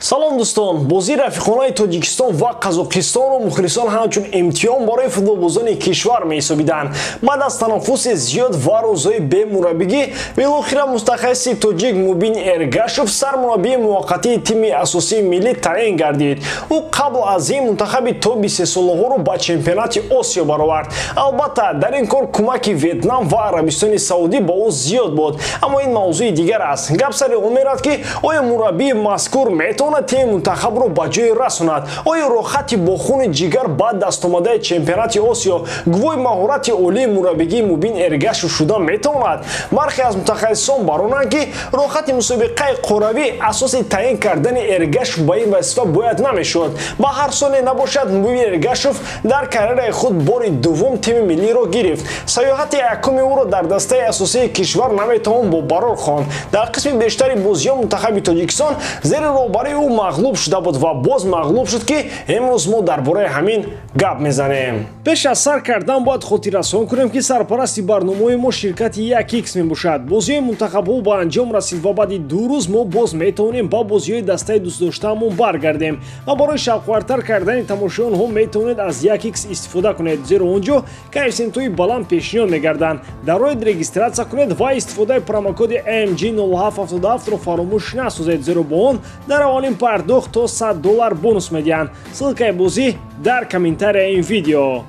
Салом дӯстон, бозии рафиқонаи Тоҷикистон ва Қазоқистонро мухлисон ҳамчун имтиҳон барои футболбозони кишвар меҳисобиданд. Баъд аз танаффуси зиёд ва рӯзҳои бемураббигӣ, билохира мустахассиси тоҷик Мубин Эргашев сармураббии муваққатии тими асосии миллӣ таъин гардид. Ӯ қабл аз ин мунтахаби то 23-солаҳоро ба чемпионати Осиё баровард. Албатта, дар ин кор кӯмаки Ветнам ва Арабистони Саудӣ ба ӯ зиёд буд, аммо ин мавзӯи дигар аст. Гап сари он меравад, ки оё мураббии мазкур метавонад тими мунтахабро ба ҷое расонад? Оё роҳати бо хуни ҷигар ба дастомадаи чемпионати Осиё гувоҳи маҳорати олии мураббигии Мубин Эргашев шуда метавонад? Бархе аз мутахассисон баронанд, ки роҳати мусобиқаи қоравӣ асоси таъин кардани Эргашев ба ин вазифа бояд намешуд. Ба ҳар соле набошад, Мубин Эргашев дар карьераи худ бори дуввум тими миллиро гирифт. Саёҳати якуми ӯро дар дастаи асосии кишвар наметавон бо барор хонд. Дар қисми бештари бозиҳо мунтахаби Тоҷикистон зери роҳбарии ӯ мағлуб шуда буд ва боз мағлуб шуд, ки имрӯз мо дар бораи ҳамин гап мезанем. Пеш аз сар кардан бояд хотиррасон кунем, ки сарпарасти барномаи мо ширкати 1x мебошад. Бозиҳои мунтахабҳо ба анҷом расид ва баъди 2 рӯз мо боз метавонем ба бозиҳои дастаи дӯстдоштаамон баргардем ва барои шавқвартар кардани тамошои онҳо метавонед аз 1x истифода кунед, зеро он ҷо коэффисиентҳои баланд пешниҳод мегарданд. Дар роҳи регистратсия кунед ва истифодаи промокоди MG0777-ро фаромӯш насозед, зеро бо он дар аввалин пардохт то $100 бонус медиҳанд. Ссылкаи бозӣ дар комментарияи ин видео.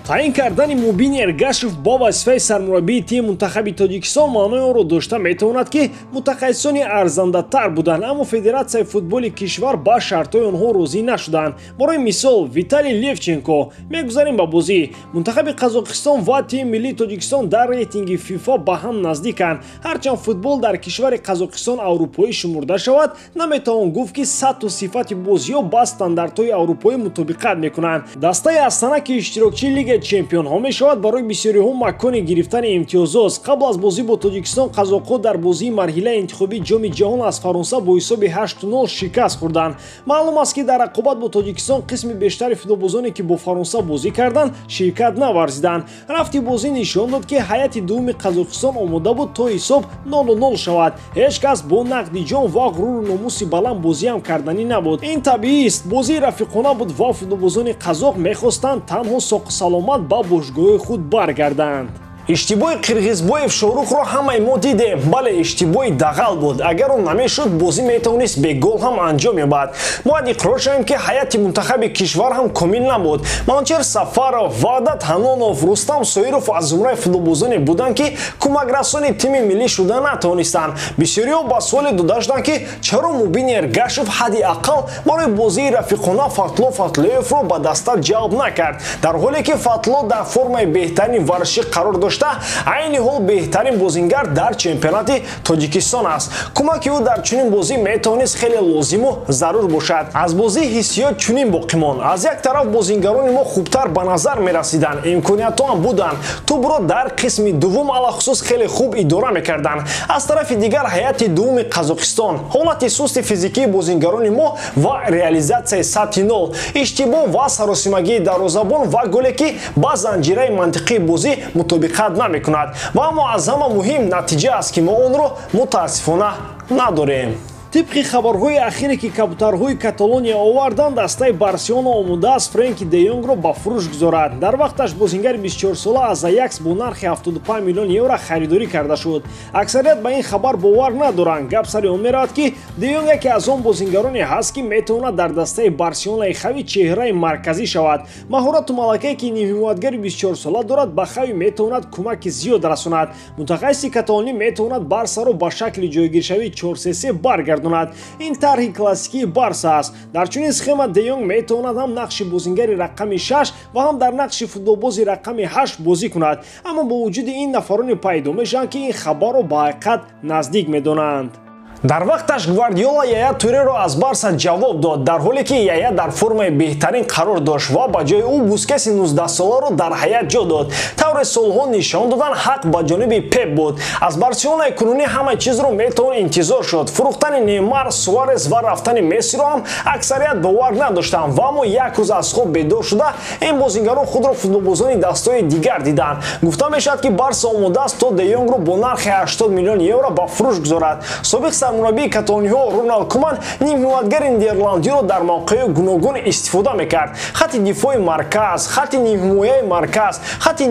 Таъин кардани Мубин Эргашев бо вазифаи сармураббии тими мунтахаби Тоҷикистон маънои онро дошта метавонад, ки мутахассисони арзандатар буданд, аммо федератсияи футболи кишвар ба шартҳои онҳо розӣ нашуданд. Барои мисол, Виталий Левченко. Мегузарем ба бозӣ. Мунтахаби Қазоқистон ва тими миллии Тоҷикистон дар рейтинги ФИФА ба ҳам наздиканд. Ҳарчанд футбол дар кишвари Қазоқистон аврупоӣ шумурда шавад, наметавон гуфт, ки сатҳу сифати бозиҳо ба стандартҳои аврупоӣ мутобиқат мекунанд. Дастаи Астана, ки иштирокчии лигаи чемпионҳо мешавад, барои бисёриҳо макони гирифтани имтиёзост. Қабл аз бозӣ бо Тоҷикистон қазоқҳо дар бозии марҳилаи интихобии Ҷоми ҷаҳон аз Фаронса бо ҳисоби 8-0 шикаст хӯрданд. Маълум аст, ки дар рақобат бо Тоҷикистон қисми бештари футболбозоне, ки бо Фаронса бозӣ карданд, ширкат наварзиданд. Рафти бозӣ нишон дод, ки ҳайати дуввуми Қазоқистон омода буд то ҳисоб 0-0 шавад. Ҳеҷ кас бо нақди ҷон ва ғуруру номуси баланд бозиам карданӣ набуд. Ин табиист, бозии рафиқона буд ва футболбозони қазоқ мехостанд танҳо соқу саломат ба бошгоҳи худ баргарданд. Иштибоҳи Қирғизбоев Шоҳрухро ҳамаи мо дидем. Бале, иштибоҳи дағал буд. Агар он намешуд, бозӣ метавонист бегол ҳам анҷом ёбад. Бояд иқрор шавем, ки ҳайати мунтахаби кишвар ҳам комил набуд. Манучер Сафаров, Ваҳдат Ҳанонов, Рустам Соиров аз зумраи футболбозоне буданд, ки кӯмакрасони тими миллӣ шуда натавонистанд. Бисёриҳо ба суоле дода шуданд, ки чаро Мубин Эргашев ҳадди ақал барои бозии рафиқона Фатло Фатлоевро ба даста ҷалб накард, дар ҳоле ки Фатло дар формаи беҳтарини варзишӣ қарор дошт, айни ҳол беҳтарин бозингар дар чемпионати Тоҷикистон аст. Кӯмаки ӯ дар чунин бозӣ метавонист хеле лозиму зарур бошад. Аз бозӣ ҳиссиёт чунин боқӣ монд. Аз як тараф бозингарони мо хубтар ба назар мерасиданд, имкониятҳо ҳам буданд, тӯбро дар қисми дуввум алахусус хеле хуб идора мекарданд. Аз тарафи дигар ҳайати дуввуми Қазоқистон, ҳолати сусти физикии бозингарони мо ва реализатсияи сатҳи нол, иштибоҳ ва саросимагии дарвозабон ва голе, ки ба занҷираи мантиқии бозӣ мутобиқат намекунад. Ва аммо аз ҳама муҳим натиҷа аст, ки мо онро мутаассифона надорем. Тибқи хабарҳои ахире, ки кабутарҳои Каталония оварданд, дастаи Барселона омода аст Френки де Йонгро ба фурӯш гузорад. Дар вақташ бозингари 24-сола аз Аякс бо нархи 75 миллион евро харидорӣ карда шуд. Аксарият ба ин хабар бовар надоранд. Гап сари он меравад, ки де Йонг яке аз он бозингароне ҳаст, ки метавонад дар дастаи Барселонаи Хави чеҳраи марказӣ шавад. Маҳорату малакае, ки нимҳимоятгари 24-сола дорад, ба Хави метавонад кӯмаки зиёд расонад. Мутахассиси каталонӣ метавонад Барсаро ба шакли ҷойгиршавии 4-3-3 баргардонад. Ин тарҳи классикии Барса аст. Дар чунин схема де Йонг метавонад ҳам нақши бозингари рақами 6 ва ҳам дар нақши футболбози рақами 8 бозӣ кунад. Аммо бо вуҷуди ин нафароне пайдо мешаванд, ки ин хабарро ба ҳақиқат наздик медонанд. Дар вақташ Гвардиола Яя Туреро аз Барса ҷавоб дод, дар ҳоле ки Яя дар формаи беҳтарин қарор дошт ва ба ҷои ӯ Бускеси 19-соларо дар ҳайат ҷо дод. Тавре солҳо нишон доданд, ҳақ ба ҷониби Пеп буд. Аз Барселонаи кунунӣ ҳама чизро метавон интизор шуд. Фурӯхтани Неймар, Суарес ва рафтани Мессиро ҳам аксарият бовар надоштанд, ва аммо як рӯз аз хоб бедор шуда ин бозингарон худро футболбозони дастҳои дигар диданд. Гуфта мешавад, ки Барса омода аст, то де Йонгро бо нархи 80 миллион евро ба фурӯш гузорад. Собиқ Сармураббии каталониҳо Роналд Куман нимҳимоятгари нидерландиро дар мавқеъҳои гуногун истифода мекард. Хати дифои марказ, хати нимҳимояи марказ, хати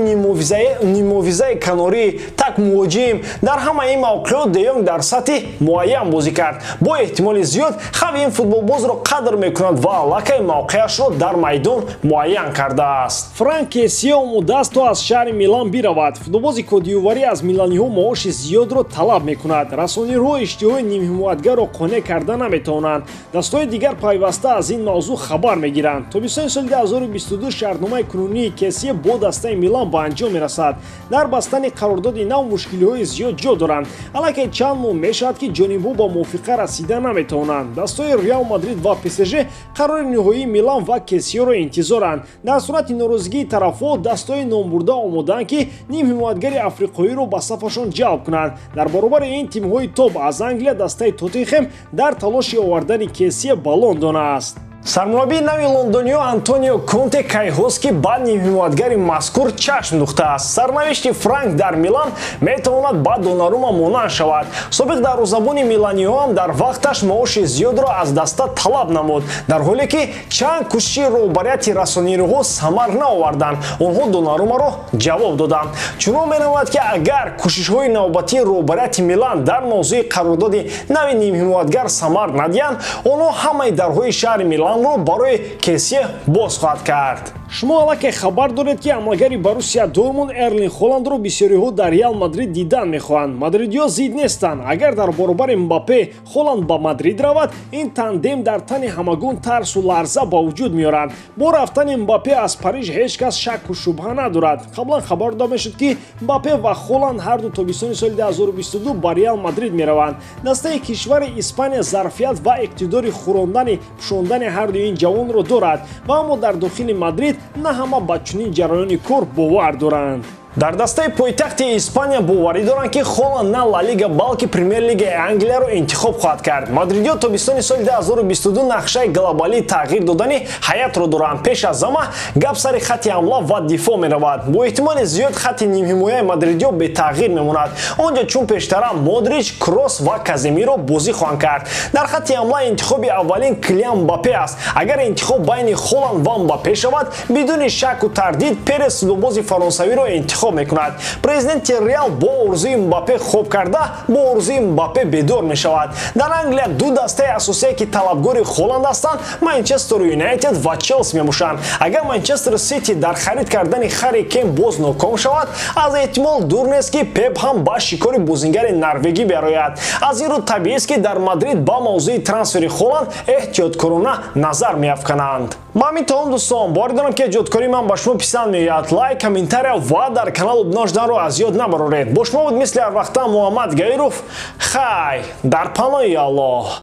нимовизаи канорӣ, так муҳоҷим. Дар ҳамаи ин мавқеъҳо Де Йонг дар сатҳи муайян бозӣ кард. Бо эҳтимоли зиёд Хави ин футболбозро қадр мекунад ва аллакай мавқеашро дар майдон муайян кардааст. Франк Кессие омодааст то аз шаҳри Милан биравад. Футболбози кодиюварӣ аз миланиҳо маоши зиёдро талаб мекунад. Расониҳо иштиҳои нимҳимоятгарро қонеъ карда наметавонанд. Дастҳои дигар пайваста аз ин мавзӯъ хабар мегиранд. Тобистони соли 2022 шартномаи кунунии Кессие бо дастаи Милан ба анҷом мерасад. Дар бастани қарордоди нав мушкилиҳои зиёд ҷо доранд. Аллакай чанд моҳ мешавад, ки ҷонибҳо ба мувофиқа расида наметавонанд. Дастҳои Реал Мадрид ва ПСЖ қарори ниҳоии Милан ва Кессиеро интизоранд. Дар сурати норозигии тарафҳо дастҳои номбурда омодаанд, ки нимҳимоятгари африқоиро ба сафашон ҷалб кунанд. Дар баробари ин тимҳои топ аз Англия дастаи Тоттенхем дар талоши овардани Кессие ба Лондон аст. Сармураббии нави лондониё Антонио Конте кайҳост, ки ба нимҳимоятгари мазкур чашм духтааст. Сарнавишти Франк дар Милан метавонад ба Донарума монанд шавад. Собиқ дарвозабони миланиҳо ҳам дар вақташ маоши зиёдро аз даста талаб намуд, дар ҳоле ки чанд кӯшиши роҳбарияти расониҳо самар наоварданд. Онҳо Донарумаро ҷавоб доданд. Чунон менамояд, ки агар кӯшишҳои навбатии роҳбарияти Милан дар мавзӯи қарордоди нави нимҳимоятгар самар надиҳанд, онҳо ҳамаи дарҳои шаҳри Милан барои Кессие боз хоҳад кард. Шумо аллакай хабар доред, ки ҳамлагари Боруссия Дортмунд Эрлинг Холандро бисёриҳо дар Реал Мадрид дидан мехоҳанд. Мадридиҳо зид нестанд. Агар дар баробари Мбаппе Холанд ба Мадрид равад, ин тандем дар тани ҳамагон тарсу ларза ба вуҷуд меорад. Бо рафтани Мбаппе аз Париж ҳеҷ кас шакку шубҳа надорад. Қаблан хабар дода мешуд, ки Мбаппе ва Холанд ҳарду тобистони соли 2022 ба Реал Мадрид мераванд. Дастаи кишвари Испания зарфият ва иқтидори хӯрондани пӯшондани ҳарду ин ҷавонро дорад, ва аммо дар дохили Мадрид на ҳама ба чунин ҷараёни кор бовар доранд. Дар дастаи пойтахти Испания боварӣ доранд, ки Холанд на Ла Лига, балки Премер-лигаи Англияро интихоб хоҳад кард. Мадридиё тобистони соли 2022 нақшаи глобалии тағйир додани ҳаятро доранд. Пеш аз ҳама гап сари хати ҳамла ва дифоъ меравад. Бо эҳтимоли зиёд хати нимҳимояи мадридиё бетағйир мемонад. Он ҷо чун пештара Модрич, Кросс ва Каземиро бозӣ хоҳанд кард. Дар хати ҳамла интихоби аввалин Килиан Мбаппе аст. Агар интихоб байни Холанд ва Мбаппе шавад, бидуни шакку тардид Перес футболбози фаронсавиро интихоб мекунад. Президенти Реал бо орзуи Мбаппе хоб карда, бо орзуи Мбаппе бедор мешавад. Дар Англия ду дастаи асосие, ки талабгори Холанд ҳастанд, Манчестер Юнайтед ва Челси мебошанд. Агар Манчестер Сити дар харид кардани Харри Кен боз ноком шавад, аз эҳтимол дур нест, ки Пеп ҳам ба шикори бозингари норвегӣ берояд. Аз ин рӯ табиист, ки дар Мадрид ба мавзӯи трансфери Холанд эҳтиёткорона назар меафкананд. Ман метавонам, дӯстон, боварӣ дорам, ки эҷодкории ман ба шумо писанд меояд. Лайк, комментария ва дар канал обуна шуданро аз ёд набароред. Бо шумо буд мисли ҳар вақта Муҳаммад Гаиров. Хай, дар паноҳи Аллоҳ.